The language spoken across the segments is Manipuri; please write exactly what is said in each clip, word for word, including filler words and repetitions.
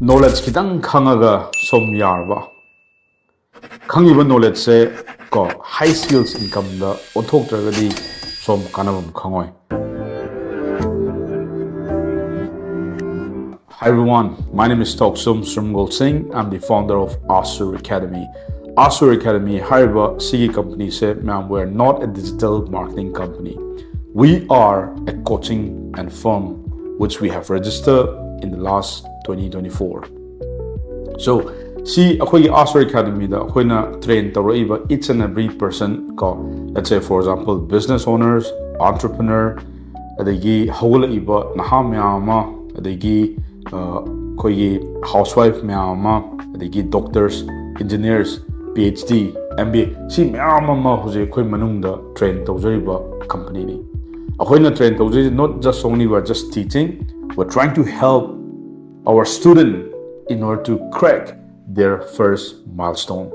Knowledge ꯈꯤꯇꯪ ꯈꯪꯉꯒ ꯁꯣꯝ ꯌꯥꯔꯕ? ꯈꯪꯉꯤꯕ knowledgeꯁꯦ ꯀꯣ, high skills incomeꯗ ꯑꯣꯟꯊꯣꯛꯇ꯭ꯔꯒꯗꯤ ꯁꯣꯝ ꯀꯥꯟꯅꯕ ꯑꯃ ꯈꯪꯉꯣꯏ꯫ Hi everyone, my name is Toksum Srumgol Singh. I'm the founder of Asur Academy. Asur Academy ꯍꯥꯏꯔꯤꯕ ꯁꯤꯒꯤ companyꯁꯦ, ꯃꯌꯥꯝ, we are not a digital marketing company. We are a coaching and firm which we have registered in the last twenty twenty-four. So, ꯁꯤ ꯑꯩꯈꯣꯏꯒꯤ Asur Academyꯗ ꯑꯩꯈꯣꯏꯅ train ꯇꯧꯔꯛꯏꯕ each and every person ꯀꯣ, let's say for example business owners, entrepreneur, ꯑꯗꯒꯤ ꯍꯧꯒꯠꯂꯛꯏꯕ ꯅꯍꯥ ꯃꯌꯥꯝ ꯑꯃ, ꯑꯗꯒꯤ ꯑ, ꯑꯩꯈꯣꯏꯒꯤ housewife ꯃꯌꯥꯝ ꯑꯃ, ꯑꯗꯒꯤ doctors, engineers, PhD, MBA, ꯁꯤ ꯃꯌꯥꯝ ꯑꯃ ꯍꯧꯖꯤꯛ ꯑꯩꯈꯣꯏ ꯃꯅꯨꯡꯗ train ꯇꯧꯖꯔꯤꯕ companyꯅꯤ꯫ ꯑꯩꯈꯣꯏꯅ train ꯇꯧꯖꯔꯤꯁꯦ not just only we are just teaching, we're trying to help our student in order to crack their first milestone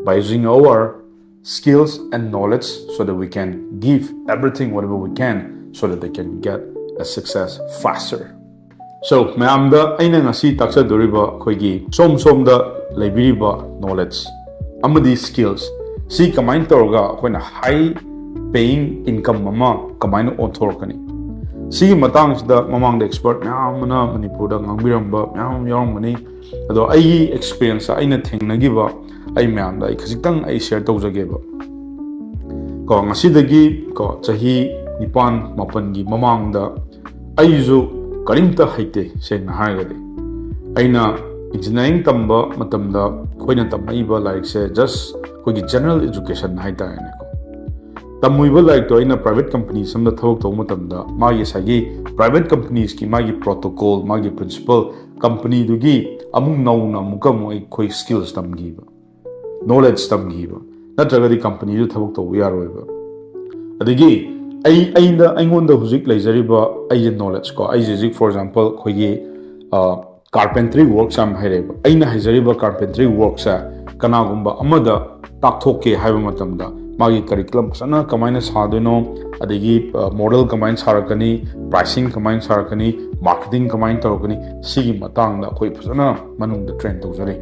by using our skills and knowledge so that we can give everything whatever we can so that they can get a success faster. So, ꯃꯌꯥꯝꯗ ꯑꯩꯅ ꯉꯁꯤ ꯇꯥꯛꯆꯗꯣꯔꯤꯕ ꯑꯩꯈꯣꯏꯒꯤ ꯁꯣꯝ ꯁꯣꯝꯗ ꯂꯩꯕꯤꯔꯤꯕ knowledge ꯑꯃꯗꯤ skills ꯁꯤ ꯀꯃꯥꯏꯅ ꯇꯧꯔꯒ ꯑꯩꯈꯣꯏꯅ high paying income ꯑꯃ ꯀꯃꯥꯏꯅ ꯑꯣꯟꯊꯣꯔꯛꯀꯅꯤ? ꯁꯤꯒꯤ ꯃꯇꯥꯡꯁꯤꯗ ꯃꯃꯥꯡꯗ expert ꯃꯌꯥꯝ ꯑꯃꯅ ꯃꯅꯤꯄꯨꯔꯗ ꯉꯥꯡꯕꯤꯔꯝꯕ ꯃꯌꯥꯝ ꯑꯃ ꯌꯥꯎꯔꯝꯒꯅꯤ꯫ ꯑꯗꯣ ꯑꯩꯒꯤ experience, ꯑꯩꯅ ꯊꯦꯡꯅꯈꯤꯕ, ꯑꯩ ꯃꯌꯥꯝꯗ ꯑꯩ ꯈꯖꯤꯛꯇꯪ ꯑꯩ share ꯇꯧꯖꯒꯦꯕ꯫ ꯀꯣ, ꯉꯁꯤꯗꯒꯤ ꯀꯣ, ꯆꯍꯤ ꯅꯤꯄꯥꯟ ꯃꯥꯄꯟꯒꯤ ꯃꯃꯥꯡꯗ ꯑꯩꯁꯨ ꯀꯔꯤꯝꯇ ꯍꯩꯇꯦ, ꯁꯦꯡꯅ ꯍꯥꯏꯔꯒꯗꯤ꯫ ꯑꯩꯅ engineering ꯇꯝꯕ ꯃꯇꯝꯗ ꯑꯩꯈꯣꯏꯅ ꯇꯝꯃꯛꯏꯕ ꯂꯥꯏꯔꯤꯛꯁꯦ just ꯑꯩꯈꯣꯏꯒꯤ general education ꯍꯥꯏꯇꯥꯔꯦꯅꯦꯀꯣ꯫ ꯇꯝꯃꯨꯏꯕ ꯂꯥꯏꯔꯤꯛꯇꯣ ꯑꯩꯅ private companies ꯑꯃꯗ ꯊꯕꯛ ꯇꯧꯕ ꯃꯇꯝꯗ ꯃꯥꯒꯤ ꯉꯁꯥꯏꯒꯤ private companiesꯀꯤ ꯃꯥꯒꯤ protocol, ꯃꯥꯒꯤ principle, companyꯗꯨꯒꯤ ꯑꯃꯨꯛ ꯅꯧꯅ ꯑꯃꯨꯛꯀ ꯑꯃꯨꯛ ꯑꯩꯈꯣꯏ skills ꯇꯝꯈꯤꯕ, knowledge ꯇꯝꯈꯤꯕ, ꯅꯠꯇ꯭ꯔꯒꯗꯤ companyꯗꯨ ꯊꯕꯛ ꯇꯧꯕ ꯌꯥꯔꯣꯏꯕ꯫ ꯑꯗꯒꯤ ꯑꯩ, ꯑꯩꯅ, ꯑꯩꯉꯣꯟꯗ ꯍꯧꯖꯤꯛ ꯂꯩꯖꯔꯤꯕ ꯑꯩꯒꯤ knowledge ꯀꯣ, ꯑꯩꯁꯦ ꯍꯧꯖꯤꯛ for example ꯑꯩꯈꯣꯏꯒꯤ ꯑ, carpentry works ꯌꯥꯝ ꯍꯩꯔꯦꯕ꯫ ꯑꯩꯅ ꯍꯩꯖꯔꯤꯕ carpentry worksꯁꯦ ꯀꯅꯥꯒꯨꯝꯕ ꯑꯃꯗ ꯇꯥꯛꯊꯣꯛꯀꯦ ꯍꯥꯏꯕ ꯃꯇꯝꯗ ꯃꯥꯒꯤ curriculum ꯐꯖꯅ ꯀꯃꯥꯏꯅ ꯁꯥꯗꯣꯏꯅꯣ, ꯑꯗꯒꯤ model ꯀꯃꯥꯏꯅ ꯁꯥꯔꯛꯀꯅꯤ, pricing ꯀꯃꯥꯏꯅ ꯁꯥꯔꯛꯀꯅꯤ, marketing ꯀꯃꯥꯏꯅ ꯇꯧꯔꯛꯀꯅꯤ, ꯁꯤꯒꯤ ꯃꯇꯥꯡꯗ ꯑꯩꯈꯣꯏ ꯐꯖꯅ ꯃꯅꯨꯡꯗ train ꯇꯧꯖꯔꯤ꯫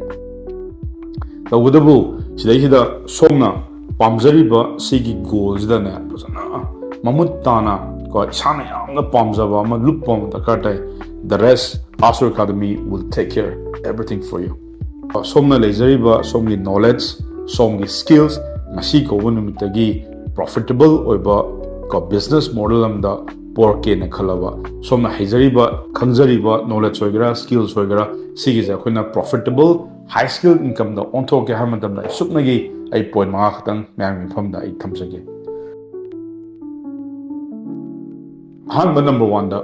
ꯇꯧꯕꯇꯕꯨ ꯁꯤꯗꯩꯁꯤꯗ ꯁꯣꯝꯅ ꯄꯥꯝꯖꯔꯤꯕ ꯁꯤꯒꯤ goalꯁꯤꯗꯅꯦ ꯐꯖꯅ ꯃꯃꯨꯠ ꯇꯥꯅ ꯀꯣ ꯏꯁꯥꯅ ꯌꯥꯝꯅ ꯄꯥꯝꯖꯕ ꯑꯃ ꯂꯨꯞꯄ ꯑꯃ ꯗꯔꯀꯥꯔ ꯇꯥꯏ꯫ The rest, Asur Academy will take care everything for you. ꯁꯣꯝꯅ ꯂꯩꯖꯔꯤꯕ ꯁꯣꯝꯒꯤ knowledge, ꯁꯣꯝꯒꯤ skills ꯉꯁꯤ ꯀꯧꯕ ꯅꯨꯃꯤꯠꯇꯒꯤ profitable ꯑꯣꯏꯕ ꯀꯣ business model ꯑꯃꯗ ꯄꯣꯔꯛꯀꯦꯅ ꯈꯜꯂꯕ, ꯁꯣꯝꯅ ꯍꯩꯖꯔꯤꯕ, ꯈꯪꯖꯔꯤꯕ knowledge ꯑꯣꯏꯒꯦꯔꯥ, skills ꯑꯣꯏꯒꯦꯔꯥ, ꯁꯤꯒꯤꯁꯦ ꯑꯩꯈꯣꯏꯅ profitable high skill incomeꯗ ꯑꯣꯟꯊꯣꯛꯀꯦ ꯍꯥꯏꯕ ꯃꯇꯝꯗ ꯑꯩ ꯁꯨꯞꯅꯒꯤ ꯑꯩ point ꯃꯉꯥ ꯈꯛꯇꯪ ꯃꯌꯥꯝꯒꯤ ꯃꯐꯝꯗ ꯑꯩ ꯊꯝꯖꯒꯦ꯫ ꯑꯍꯥꯟꯕ number oneꯗ,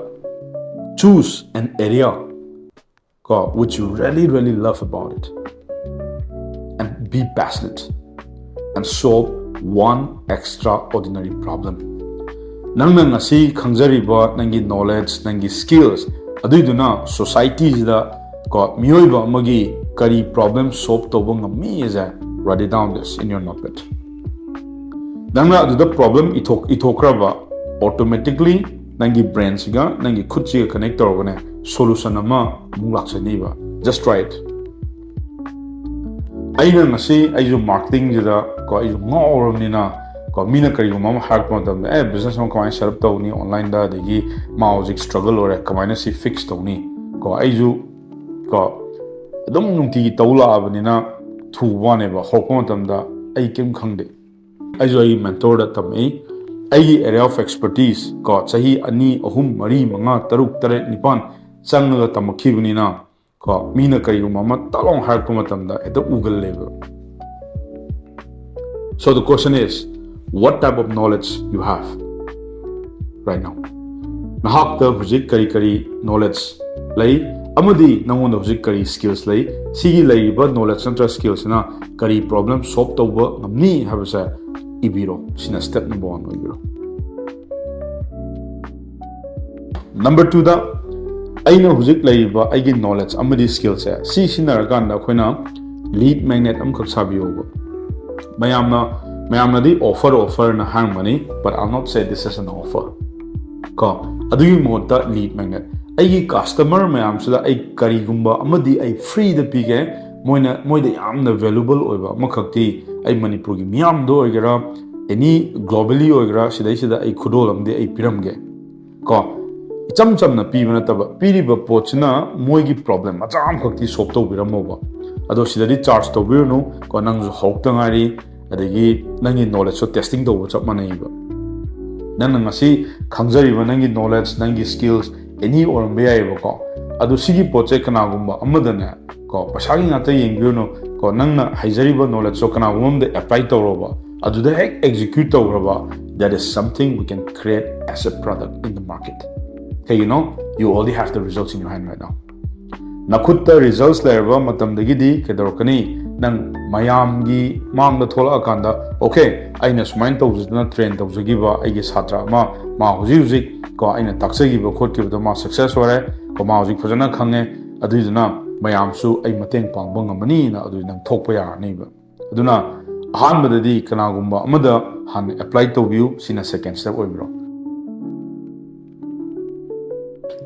choose an area ꯀꯣ which you really really love about it and be passionate and solve one extraordinary problem. ꯅꯪꯅ ꯉꯁꯤ ꯈꯪꯖꯔꯤꯕ ꯅꯪꯒꯤ knowledge, ꯅꯪꯒꯤ skills ꯑꯗꯨꯏꯗꯨꯅ societyꯁꯤꯗ ꯀꯣ ꯃꯤꯑꯣꯏꯕ ꯑꯃꯒꯤ ꯀꯔꯤ problem solve ꯇꯧꯕ ꯉꯝꯃꯤ ꯍꯥꯏꯁꯦ, write it down this in your notepad. ꯅꯪꯅ ꯑꯗꯨꯗ problem ꯏꯊꯣꯛ ꯏꯊꯣꯛꯈ꯭ꯔꯕ, automatically ꯅꯪꯒꯤ brainꯁꯤꯒ ꯅꯪꯒꯤ ꯈꯨꯠꯁꯤꯒ connect ꯇꯧꯔꯒꯅꯦ solution ꯑꯃ ꯑꯃꯨꯛ ꯂꯥꯛꯆꯅꯤꯕ꯫ Just try it. ꯑꯩꯅ ꯉꯁꯤ ꯑꯩꯁꯨ marketingꯁꯤꯗ ꯀꯣ ꯑꯩꯁꯨ ꯉꯥꯎꯔꯕꯅꯤꯅ ꯀꯣ ꯃꯤꯅ ꯀꯔꯤꯒꯨꯝꯕ ꯑꯃ ꯍꯥꯏꯔꯛꯄ ꯃꯇꯝꯗ, ꯑꯦ business ꯑꯃ ꯀꯃꯥꯏꯅ set up ꯇꯧꯅꯤ onlineꯗ, ꯑꯗꯒꯤ ꯃꯥ ꯍꯧꯖꯤꯛ struggle ꯑꯣꯏꯔꯦ, ꯀꯃꯥꯏꯅ ꯁꯤ fix ꯇꯧꯅꯤ ꯀꯣ ꯑꯩꯁꯨ ꯀꯣ ꯑꯗꯨꯝ ꯅꯨꯡꯇꯤꯒꯤ ꯇꯧ ꯂꯥꯛꯑꯕꯅꯤꯅ ꯊꯨꯕ ꯋꯥꯅꯦꯕ꯫ ꯍꯧꯔꯛꯄ ꯃꯇꯝꯗ ꯑꯩ ꯀꯔꯤꯝ ꯈꯪꯗꯦ꯫ ꯑꯩꯁꯨ ꯑꯩꯒꯤ mentorꯗ ꯇꯝꯃꯛꯏ꯫ ꯑꯩꯒꯤ area of expertise ꯀꯣ ꯆꯍꯤ ꯑꯅꯤ, ꯑꯍꯨꯝ, ꯃꯔꯤ, ꯃꯉꯥ, ꯇꯔꯨꯛ, ꯇꯔꯦꯠ, ꯅꯤꯄꯥꯟ ꯆꯪꯉꯒ ꯇꯝꯃꯛꯈꯤꯕꯅꯤꯅ ꯀꯣ ꯃꯤꯅ ꯀꯔꯤꯒꯨꯝꯕ ꯑꯃ ꯇꯥꯛꯂꯥꯎ ꯍꯥꯏꯔꯛꯄ ꯃꯇꯝꯗ ꯍꯦꯛꯇ ꯎꯒꯜꯂꯦꯕ꯫ So the question is, what type of knowledge you have right now? ꯅꯍꯥꯛꯇ ꯍꯧꯖꯤꯛ ꯀꯔꯤ ꯀꯔꯤ knowledge ꯂꯩ ꯑꯃꯗꯤ ꯅꯉꯣꯟꯗ ꯍꯧꯖꯤꯛ ꯀꯔꯤ skills ꯂꯩ? ꯁꯤꯒꯤ ꯂꯩꯔꯤꯕ knowledge ꯅꯠꯇ꯭ꯔꯒ skillꯁꯤꯅ ꯀꯔꯤ problem solve ꯇꯧꯕ ꯉꯝꯅꯤ ꯍꯥꯏꯕꯁꯦ ꯏꯕꯤꯔꯣ꯫ ꯁꯤꯅ step number one ꯑꯣꯏꯕꯤꯔꯣ꯫ Number twoꯗ, ꯑꯩꯅ ꯍꯧꯖꯤꯛ ꯂꯩꯔꯤꯕ ꯑꯩꯒꯤ knowledge ꯑꯃꯗꯤ skillꯁꯦ ꯁꯤ ꯁꯤꯖꯤꯟꯅꯔꯀꯥꯟꯗ ꯑꯩꯈꯣꯏꯅ lead magnet ꯑꯃꯈꯛ ꯁꯥꯕꯤꯌꯣꯕ꯫ ꯃꯌꯥꯝꯅ ꯃꯌꯥꯝꯅꯗꯤ offer offerꯅ ꯍꯥꯡꯕꯅꯤ, but I'll not say this is an offer. ꯀꯣ, ꯑꯗꯨꯒꯤ ꯃꯍꯨꯠꯇ lead magnet, ꯑꯩꯒꯤ customer ꯃꯌꯥꯝꯁꯤꯗ ꯑꯩ ꯀꯔꯤꯒꯨꯝꯕ ꯑꯃꯗꯤ ꯑꯩ freeꯗ ꯄꯤꯒꯦ, ꯃꯣꯏꯅ ꯃꯣꯏꯗ ꯌꯥꯝꯅ valuable ꯑꯣꯏꯕ ꯑꯃꯈꯛꯇꯤ ꯑꯩ ꯃꯅꯤꯄꯨꯔꯒꯤ ꯃꯤꯌꯥꯝꯗ ꯑꯣꯏꯒꯦꯔꯥ, any globally ꯑꯣꯏꯒꯦꯔꯥ, ꯁꯤꯗꯩꯁꯤꯗ ꯑꯩ ꯈꯨꯗꯣꯜ ꯑꯃꯗꯤ ꯑꯩ ꯄꯤꯔꯝꯒꯦ꯫ ꯀꯣ, ꯏꯆꯝ ꯆꯝꯅ ꯄꯤꯕ ꯅꯠꯇꯕ, ꯄꯤꯔꯤꯕ ꯄꯣꯠꯁꯤꯅ ꯃꯣꯏꯒꯤ problem ꯃꯆꯥ ꯑꯃꯈꯛꯇꯤ solve ꯇꯧꯕꯤꯔꯝꯃꯣꯕ꯫ ꯑꯗꯣ ꯁꯤꯗꯗꯤ charge ꯇꯧꯕꯤꯔꯨꯅꯨ꯫ ꯀꯣ, ꯅꯪꯁꯨ ꯍꯧꯔꯛꯇ ꯉꯥꯏꯔꯤ, ꯑꯗꯒꯤ ꯅꯪꯒꯤ knowledgeꯁꯨ testing ꯇꯧꯕ ꯆꯞ ꯃꯥꯟꯅꯩꯕ꯫ ꯅꯪꯅ ꯉꯁꯤ ꯈꯪꯖꯔꯤꯕ ꯅꯪꯒꯤ knowledge, ꯅꯪꯒꯤ skills, any ꯑꯣꯏꯔꯝꯕ ꯌꯥꯏꯑꯕꯀꯣ꯫ ꯑꯗꯣ ꯁꯤꯒꯤ ꯄꯣꯠꯁꯦ ꯀꯅꯥꯒꯨꯝꯕ ꯑꯃꯗꯅꯦ, ꯀꯣ, ꯄꯩꯁꯥꯒꯤ ꯉꯥꯛꯇ ꯌꯦꯡꯕꯤꯔꯨꯅꯨ꯫ ꯀꯣ, ꯅꯪꯅ ꯍꯩꯖꯔꯤꯕ knowledgeꯇꯣ ꯀꯅꯥꯒꯨꯝꯕ ꯑꯃꯗ apply ꯇꯧꯔꯣꯕ, ꯑꯗꯨꯗ ꯍꯦꯛ execute ꯇꯧꯈ꯭ꯔꯕ, that is something we can create as a product in the market. ꯀꯩꯒꯤꯅꯣ? You already have the results in your hand right now. ꯅꯈꯨꯠꯇ results ꯂꯩꯔꯕ ꯃꯇꯝꯗꯒꯤꯗꯤ ꯀꯩꯗꯧꯔꯛꯀꯅꯤ? ꯅꯪ ꯃꯌꯥꯝꯒꯤ ꯃꯥꯡꯗ ꯊꯣꯛꯂꯛꯑꯀꯥꯟꯗ, "Okay, ꯑꯩꯅ ꯁꯨꯃꯥꯏꯅ ꯇꯧꯖꯗꯅ train ꯇꯧꯖꯈꯤꯕ ꯑꯩꯒꯤ ꯁꯥꯇ꯭ꯔ ꯑꯃ, ꯃꯥ ꯍꯧꯖꯤꯛ ꯍꯧꯖꯤꯛ, ꯀꯣ, ꯑꯩꯅ ꯇꯥꯛꯆꯈꯤꯕ ꯈꯣꯠꯈꯤꯕꯗꯣ ꯃꯥ success ꯑꯣꯏꯔꯦ, ꯀꯣ, ꯃꯥ ꯍꯧꯖꯤꯛ ꯐꯖꯅ ꯈꯪꯉꯦ, ꯑꯗꯨꯏꯗꯨꯅ ꯃꯌꯥꯝꯁꯨ ꯑꯩ ꯃꯇꯦꯡ ꯄꯥꯡꯕ ꯉꯝꯃꯅꯤꯅ ꯑꯗꯨ ꯅꯪ ꯊꯣꯛꯄ ꯌꯥꯔꯅꯤꯕ"꯫ ꯑꯗꯨꯅ ꯑꯍꯥꯟꯕꯗꯗꯤ ꯀꯅꯥꯒꯨꯝꯕ ꯑꯃꯗ ꯍꯥꯟꯅ apply ꯇꯧꯕꯤꯌꯨ, ꯁꯤꯅ second step ꯑꯣꯏꯕꯤꯔꯣ꯫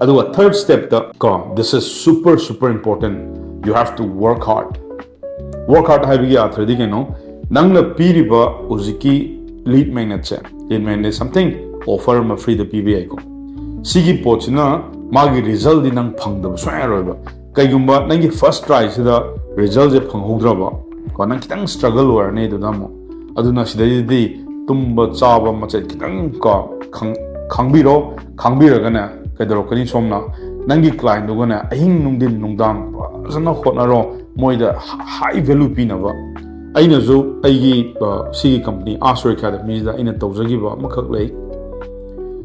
ꯑꯗꯨꯒ third stepꯇ ꯀꯣ, this is super super important, you have to work hard. Work hard ꯍꯥꯏꯕꯒꯤ ꯑꯥꯔꯊꯗꯤ ꯀꯩꯅꯣ? ꯅꯪꯅ ꯄꯤꯔꯤꯕ ꯍꯧꯖꯤꯛꯀꯤ lead magnetꯁꯦ, lead magnet something offer ꯑꯃ freeꯗ ꯄꯤꯕ ꯌꯥꯏꯀꯣ꯫ ꯁꯤꯒꯤ ꯄꯣꯠꯁꯤꯅ ꯃꯥꯒꯤ resultꯗꯤ ꯅꯪ ꯐꯪꯗꯕ ꯁꯨꯡꯌꯥ ꯌꯥꯔꯣꯏꯕ꯫ ꯀꯩꯒꯨꯝꯕ ꯅꯪꯒꯤ first tryꯁꯤꯗ resultꯁꯦ ꯐꯪꯍꯧꯗ꯭ꯔꯕ, ꯀꯣ, ꯅꯪ ꯈꯤꯇꯪ struggle ꯑꯣꯏꯔꯅꯤ ꯑꯗꯨꯅ ꯑꯃꯨꯛ꯫ ꯑꯗꯨꯅ ꯁꯤꯗꯩꯗꯗꯤ ꯇꯨꯝꯕ ꯆꯥꯕ ꯃꯆꯦꯠ ꯈꯤꯇꯪ, ꯀꯣ, ꯈꯪ-, ꯈꯪꯕꯤꯔꯣ꯫ ꯈꯪꯕꯤꯔꯒꯅꯦ, ꯀꯩꯗꯧꯔꯛꯀꯅꯤ? ꯁꯣꯝꯅ ꯅꯪꯒꯤ clientꯗꯨꯒꯅꯦ ꯑꯍꯤꯡ ꯅꯨꯡꯊꯤꯟ ꯅꯨꯡꯗꯥꯡ ꯐꯖꯅ ꯍꯣꯠꯅꯔꯣ, ꯃꯣꯏꯗ high value ꯄꯤꯅꯕ꯫ ꯑꯩꯅꯁꯨ ꯑꯩꯒꯤ, ꯑ, ꯁꯤꯒꯤ company Ask Your Academyꯁꯤꯗ ꯑꯩꯅ ꯇꯧꯖꯈꯤꯕ ꯑꯃꯈꯛ ꯂꯩ,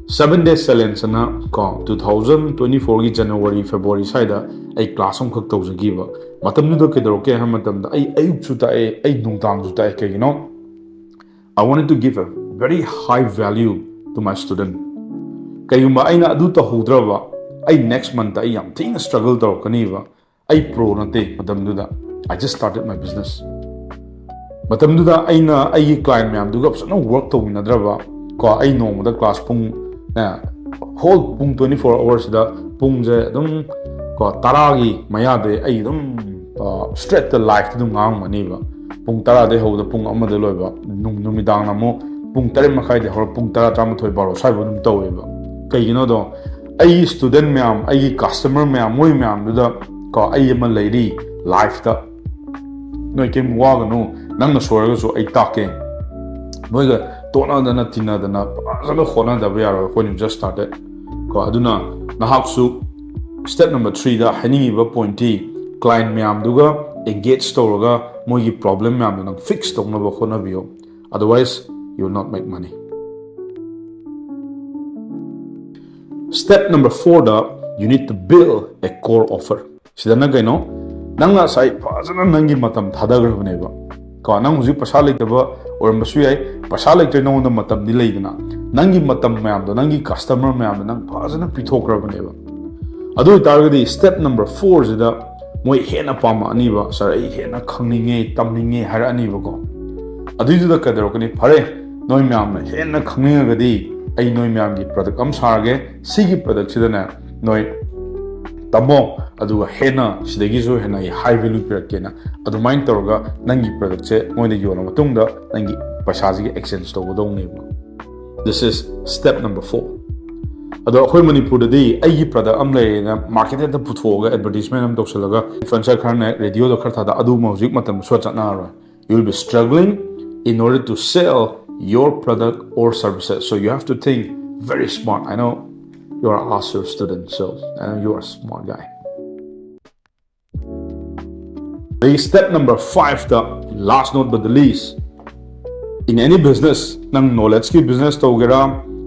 seven days challenge ꯑꯅ, ꯀꯣ, two thousand twenty fourꯒꯤ January February ꯁ꯭ꯋꯥꯏꯗ ꯑꯩ class ꯑꯃꯈꯛ ꯇꯧꯖꯈꯤꯕ꯫ ꯃꯇꯝꯗꯨꯗ ꯀꯩꯗꯧꯔꯛꯀꯦ ꯍꯥꯏꯕ ꯃꯇꯝꯗ ꯑꯩ ꯑꯌꯨꯛꯁꯨ ꯇꯥꯛꯑꯦ, ꯑꯩ ꯅꯨꯡꯗꯥꯡꯁꯨ ꯇꯥꯛꯑꯦ꯫ ꯀꯩꯒꯤꯅꯣ? I wanted to give a very high value to my student. ꯀꯩꯒꯨꯝꯕ ꯑꯩꯅ ꯑꯗꯨ ꯇꯧꯍꯧꯗ꯭ꯔꯕ, ꯑꯩ next monthꯇ ꯑꯩ ꯌꯥꯝ ꯊꯤꯅ struggle ꯇꯧꯔꯛꯀꯅꯤꯕ꯫ ꯑꯩ pro ꯅꯠꯇꯦ ꯃꯇꯝꯗꯨꯗ, I just started my business꯫ ꯃꯇꯝꯗꯨꯗ ꯑꯩꯅ ꯑꯩꯒꯤ client ꯃꯌꯥꯝꯗꯨꯒ ꯐꯖꯅ work ꯇꯧꯃꯤꯟꯅꯗ꯭ꯔꯕ ꯀꯣ, ꯑꯩ ꯅꯣꯡꯃꯗ class ꯄꯨꯡ whole ꯄꯨꯡ twenty four hoursꯁꯤꯗ ꯄꯨꯡꯁꯦ ꯑꯗꯨꯝ ꯀꯣ ꯇꯔꯥꯒꯤ ꯃꯌꯥꯗ ꯑꯩ ꯑꯗꯨꯝ straightꯇ liveꯇ ꯑꯗꯨꯝ ꯉꯥꯡꯉꯝꯒꯅꯤꯕ꯫ ꯄꯨꯡ ꯇꯔꯥꯗꯒꯤ ꯍꯧꯕꯗ ꯄꯨꯡ ꯑꯃꯗ ꯂꯣꯏꯕ, ꯅꯨꯃꯤꯗꯥꯡꯅ ꯑꯃꯨꯛ ꯄꯨꯡ ꯇꯔꯦꯠ ꯃꯈꯥꯏꯗꯒꯤ ꯍꯧꯔ ꯄꯨꯡ ꯇꯔꯥ, ꯇꯔꯥꯃꯥꯊꯣꯏ, ꯕꯥꯔꯣ ꯁ꯭ꯋꯥꯏꯐꯥꯎ ꯑꯗꯨꯝ ꯇꯧꯋꯦꯕ꯫ ꯀꯩꯒꯤꯅꯣꯗꯣ, ꯑꯩꯒꯤ student ꯃꯌꯥꯝ, ꯑꯩꯒꯤ customer ꯃꯌꯥꯝ, ꯃꯣꯏ ꯃꯌꯥꯝꯗꯨꯗ ꯀꯣ ꯑꯩ ꯑꯃ ꯂꯩꯔꯤ liveꯇ꯫ ꯅꯣꯏ ꯀꯩꯝ ꯋꯥꯒꯅꯨ, ꯅꯪꯅ ꯁꯣꯏꯔꯒꯁꯨ ꯑꯩ ꯇꯥꯛꯀꯦ꯫ ꯅꯣꯏꯒ ꯇꯣꯠꯅꯗꯅ ꯇꯤꯟꯅꯗꯅ ꯐꯖꯅ ꯍꯣꯠꯅꯗꯕ ꯌꯥꯔꯣꯏ, ꯑꯩꯈꯣꯏꯅ just started ꯀꯣ꯫ ꯑꯗꯨꯅ ꯅꯍꯥꯛꯁꯨ step number threeꯗ ꯍꯥꯏꯅꯤꯡꯉꯤꯕ pointꯇꯤ client ꯃꯌꯥꯝꯗꯨꯒ engage ꯇꯧꯔꯒ ꯃꯣꯏꯒꯤ problem ꯃꯌꯥꯝꯗꯣ ꯅꯪ fix ꯇꯧꯅꯕ ꯍꯣꯠꯅꯕꯤꯌꯣ, otherwise you will not make money. Step number fourꯗ you need to build a core offer. ꯁꯤꯗꯅ ꯀꯩꯅꯣ, ꯅꯪꯅ ꯉꯁꯥꯏ ꯐꯖꯅ ꯅꯪꯒꯤ ꯃꯇꯝ ꯊꯥꯗꯈ꯭ꯔꯕꯅꯦꯕ ꯀꯣ꯫ ꯅꯪ ꯍꯧꯖꯤꯛ ꯄꯩꯁꯥ ꯂꯩꯇꯕ ꯑꯣꯏꯔꯝꯕꯁꯨ ꯌꯥꯏ, ꯄꯩꯁꯥ ꯂꯩꯇ꯭ꯔꯦ, ꯅꯉꯣꯟꯗ ꯃꯇꯝꯗꯤ ꯂꯩꯗꯅ, ꯅꯪꯒꯤ ꯃꯇꯝ ꯃꯌꯥꯝꯗꯣ, ꯅꯪꯒꯤ customer ꯃꯌꯥꯝꯗꯣ ꯅꯪ ꯐꯖꯅ ꯄꯤꯊꯣꯛꯈ꯭ꯔꯕꯅꯦꯕ꯫ ꯑꯗꯨ ꯑꯣꯏꯇꯥꯔꯒꯗꯤ step number fourꯁꯤꯗ ꯃꯣꯏ ꯍꯦꯟꯅ ꯄꯥꯝꯃꯛꯑꯅꯤꯕ, "Sir, ꯑꯩ ꯍꯦꯟꯅ ꯈꯪꯅꯤꯡꯉꯦ, ꯇꯝꯅꯤꯡꯉꯦ" ꯍꯥꯏꯔꯛꯑꯅꯤꯕꯀꯣ꯫ ꯑꯗꯨꯏꯗꯨꯗ ꯀꯩꯗꯧꯔꯛꯀꯅꯤ? "ꯐꯔꯦ, ꯅꯣꯏ ꯃꯌꯥꯝꯅ ꯍꯦꯟꯅ ꯈꯪꯅꯤꯡꯉꯒꯗꯤ ꯑꯩ ꯅꯣꯏ ꯃꯌꯥꯝꯒꯤ product ꯑꯃ ꯁꯥꯔꯒꯦ, ꯁꯤꯒꯤ productꯁꯤꯗꯅꯦ ꯅꯣꯏ ꯇꯝꯃꯣ, ꯑꯗꯨꯒ ꯍꯦꯟꯅ ꯁꯤꯗꯒꯤꯁꯨ ꯍꯦꯟꯅ ꯑꯩ high value ꯄꯤꯔꯛꯀꯦꯅ" ꯑꯗꯨꯃꯥꯏꯅ ꯇꯧꯔꯒ ꯅꯪꯒꯤ productꯁꯦ ꯃꯣꯏꯗ ꯌꯣꯜꯂ ꯃꯇꯨꯡꯗ ꯅꯪꯒꯤ ꯄꯩꯁꯥꯁꯤꯒꯤ exchange ꯇꯧꯒꯗꯧꯅꯦꯕ꯫ This is step number four. ꯑꯗꯣ ꯑꯩꯈꯣꯏ ꯃꯅꯤꯄꯨꯔꯗꯗꯤ ꯑꯩꯒꯤ product ꯑꯃ ꯂꯩꯔꯦꯅ market ꯍꯦꯛꯇ ꯄꯨꯊꯣꯛꯑꯒ advertisement ꯑꯃ ꯇꯧꯁꯜꯂꯒ influencer ꯈꯔꯅ radioꯗ ꯈꯔ ꯊꯥꯗ, ꯑꯗꯨꯒꯨꯝꯕ ꯍꯧꯖꯤꯛ ꯃꯇꯝꯗ ꯁꯨꯡꯆꯠ ꯆꯠꯅꯔꯔꯣꯏ. You will be struggling in order to sell your product or services. So you have to think very smart. I know you are a Asus student, so I know you are a smart guy. ꯑꯗꯒꯤ step number fiveꯇ, last not but the least, in any business, ꯅꯪ knowledgeꯀꯤ business ꯇꯧꯒꯦꯔꯥ,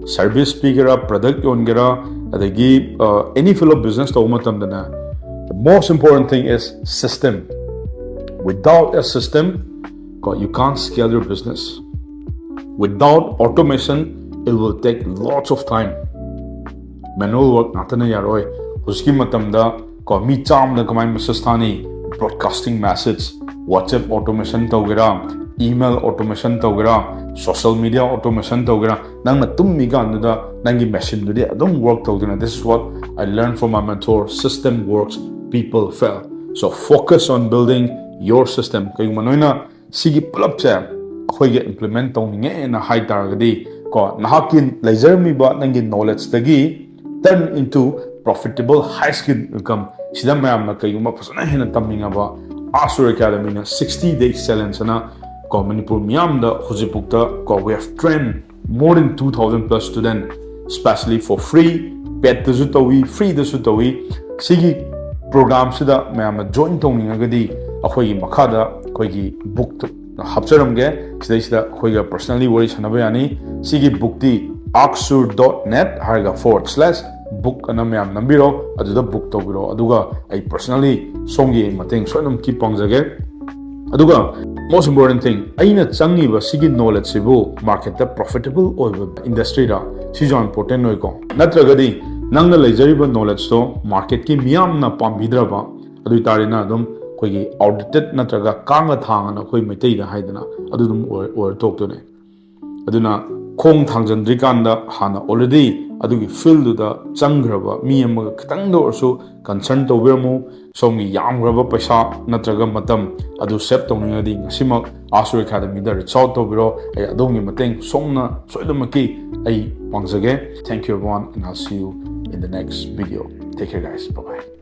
service ꯄꯤꯒꯦꯔꯥ, product ꯌꯣꯟꯒꯦꯔꯥ, ꯑꯗꯒꯤ uh, any field of business ꯇꯧꯕ ꯃꯇꯝꯗꯅꯦ, the most important thing is system. Without a system, you can't scale your business. Without automation, it will take lots of time. Manual work ꯉꯥꯛꯇꯅ ꯌꯥꯔꯣꯏ꯫ ꯍꯧꯖꯤꯛꯀꯤ ꯃꯇꯝꯗ ꯀꯣ ꯃꯤ ꯆꯥꯝꯃꯗ ꯀꯃꯥꯏꯅ message ꯊꯥꯅꯤ? Broadcasting message, WhatsApp automation ꯇꯧꯒꯦꯔꯥ, Email automation ꯇꯧꯒꯦꯔꯥ, social media automation ꯇꯧꯒꯦꯔꯥ, ꯅꯪꯅ ꯇꯨꯝꯃꯤꯀꯥꯟꯗꯨꯗ ꯅꯪꯒꯤ machineꯗꯨꯗꯤ ꯑꯗꯨꯝ work ꯇꯧꯗꯨꯅ, this is what I learned from my mentor, system works, people fail. So focus on building your system. ꯀꯩꯒꯨꯝꯕ ꯅꯣꯏꯅ ꯁꯤꯒꯤ ꯄꯨꯂꯞꯁꯦ ꯑꯩꯈꯣꯏꯒꯤ implement ꯇꯧꯅꯤꯡꯉꯦꯅ ꯍꯥꯏ ꯇꯥꯔꯒꯗꯤ, ꯀꯣ, ꯅꯍꯥꯛꯀꯤ ꯂꯩꯖꯔꯝꯃꯤꯕ ꯅꯪꯒꯤ knowledgeꯗꯒꯤ turn into profitable high skill income, ꯁꯤꯗ ꯃꯌꯥꯝꯅ ꯀꯩꯒꯨꯝꯕ ꯐꯖꯅ ꯍꯦꯟꯅ ꯇꯝꯅꯤꯡꯉꯕ, Asur Academyꯅ sixty day challenge ꯑꯅ, ꯀꯣ, ꯃꯅꯤꯄꯨꯔ ꯃꯤꯌꯥꯝꯗ ꯍꯧꯖꯤꯛꯐꯥꯎꯗ, ꯀꯣ, we have trained more than two thousand plus student, especially for free, paidꯇꯁꯨ ꯇꯧꯏ, freeꯗꯁꯨ ꯇꯧꯏ꯫ ꯁꯤꯒꯤ programꯁꯤꯗ ꯃꯌꯥꯝꯅ join ꯇꯧꯅꯤꯡꯉꯒꯗꯤ ꯑꯩꯈꯣꯏꯒꯤ ꯃꯈꯥꯗ ꯑꯩꯈꯣꯏꯒꯤ bookꯇꯨ ꯍꯥꯞꯆꯔꯝꯒꯦ꯫ ꯁꯤꯗꯩꯁꯤꯗ ꯑꯩꯈꯣꯏꯒ personally ꯋꯥꯔꯤ ꯁꯥꯟꯅꯕ ꯌꯥꯅꯤ꯫ ꯁꯤꯒꯤ bookꯇꯤ aksur dot net ꯍꯥꯏꯔꯒ forward slash book ꯑꯅ ꯃꯌꯥꯝ ꯅꯝꯕꯤꯔꯣ, ꯑꯗꯨꯗ book ꯇꯧꯕꯤꯔꯣ, ꯑꯗꯨꯒ ꯑꯩ personally ꯁꯣꯝꯒꯤ ꯃꯇꯦꯡ ꯁꯣꯏꯗꯅꯃꯛꯀꯤ ꯄꯥꯡꯖꯒꯦ꯫ ꯑꯗꯨꯒ most important thing, ꯑꯩꯅ ꯆꯪꯉꯤꯕ ꯁꯤꯒꯤ knowledgeꯁꯤꯕꯨ marketꯇ profitable ꯑꯣꯏꯕ industryꯔ, ꯁꯤꯁꯨ important ꯑꯣꯏꯀꯣ꯫ ꯅꯠꯇ꯭ꯔꯒꯗꯤ ꯅꯪꯅ ꯂꯩꯖꯔꯤꯕ knowledgeꯇꯣ marketꯀꯤ ꯃꯤꯌꯥꯝꯅ ꯄꯥꯝꯕꯤꯗ꯭ꯔꯕ, ꯑꯗꯨ ꯑꯣꯏꯇꯥꯔꯗꯤ ꯅꯪ ꯑꯗꯨꯝ ꯑꯩꯈꯣꯏꯒꯤ outdated ꯅꯠꯇ꯭ꯔꯒ ꯀꯥꯡꯒ ꯊꯥꯡꯒꯅ ꯑꯩꯈꯣꯏ ꯃꯩꯇꯩꯗ ꯍꯥꯏꯗꯅ ꯑꯗꯨ ꯑꯗꯨꯝ ꯑꯣꯏꯔ, ꯑꯣꯏꯔ ꯊꯣꯛꯇꯣꯏꯅꯦ꯫ ꯑꯗꯨꯅ ꯈꯣꯡ ꯊꯥꯡꯖꯟꯗ꯭ꯔꯤꯀꯥꯟꯗ ꯍꯥꯟꯅ already ꯑꯗꯨꯒꯤ fieldꯗꯨꯗ ꯆꯪꯈ꯭ꯔꯕ ꯃꯤ ꯑꯃꯒ ꯈꯤꯇꯪꯗ ꯑꯣꯏꯔꯁꯨ consult ꯇꯧꯕꯤꯔꯝꯃꯨ꯫ ꯁꯣꯝꯒꯤ ꯌꯥꯝꯈ꯭ꯔꯕ ꯄꯩꯁꯥ ꯅꯠꯇ꯭ꯔꯒ ꯃꯇꯝ ꯑꯗꯨ save ꯇꯧꯅꯤꯡꯉꯗꯤ ꯉꯁꯤꯃꯛ Asur Academyꯗ reach out ꯇꯧꯕꯤꯔꯣ꯫ ꯑꯩ ꯑꯗꯣꯝꯒꯤ ꯃꯇꯦꯡ ꯁꯣꯝꯅ ꯁꯣꯏꯗꯅꯃꯛꯀꯤ ꯑꯩ ꯄꯥꯡꯖꯒꯦ꯫ Thank you everyone and I'll see you in the next video. Take care guys. Bye bye.